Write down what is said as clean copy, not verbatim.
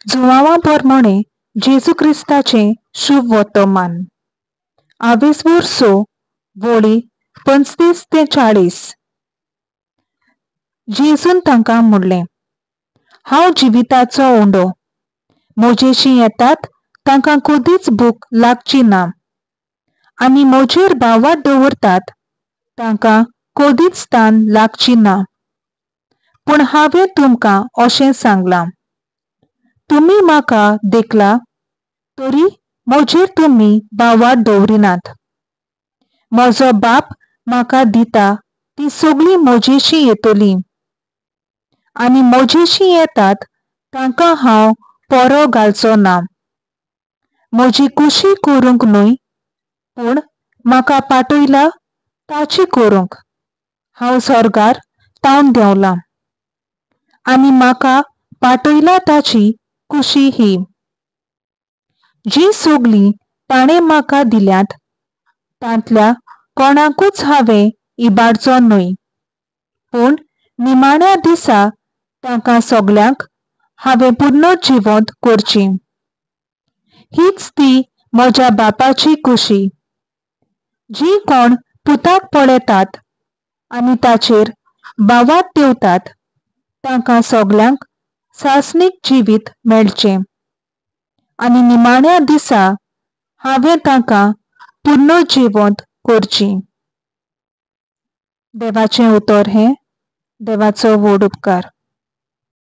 जुवांवा प्रमाणे जेजू क्रिस्ताचें शुभ वर्तमान. आवेसवूर 6 वळी 35 ते 40. जेजून तांकां म्हणलें, हांव जिविताचो उंडो. म्हजेशी येतात तांकां कदीच भूक लागची ना आनी म्हजेर भावार्थ दवरतात तांकां कदीच तान लागची ना. पूण हांवें तुमकां अशें सांगलां, तुमी म्हाका देखला तरी म्हजेर तुमी भावार्थ दवरिनात. म्हजो बाप म्हाका दिता ती सगळीं म्हजेशी येतली आनी म्हजेशी येतात तांकां हांव परो घालचो ना. म्हजी कुशी करूंक न्हय, पूण म्हाका पाठयला ताची करूंक हांव स्वर्गार तावन देंवलां आनी म्हाका पाठयला ताची कुशी ही. जी सगळीं ताणें म्हाका दिल्यात तांतल्या कोणाकूच हांवें इबाडचो न्हय, पूण निमाण्या दिसा तांकां सगल्यांक हांवें पुनर्जिवंत करची. हीच ती म्हज्या बापाची कुशी. जी कोण पुताक पळयतात आनी ताचेर भावार्थ दवरतात तांकां सगल्यांक सासणीक जिवीत मेळचें आनी निमाण्या दिसा हांवें तांकां पुनर्जिवंत करची. देवाचें उतर हें. देवाचो व्हड उपकार.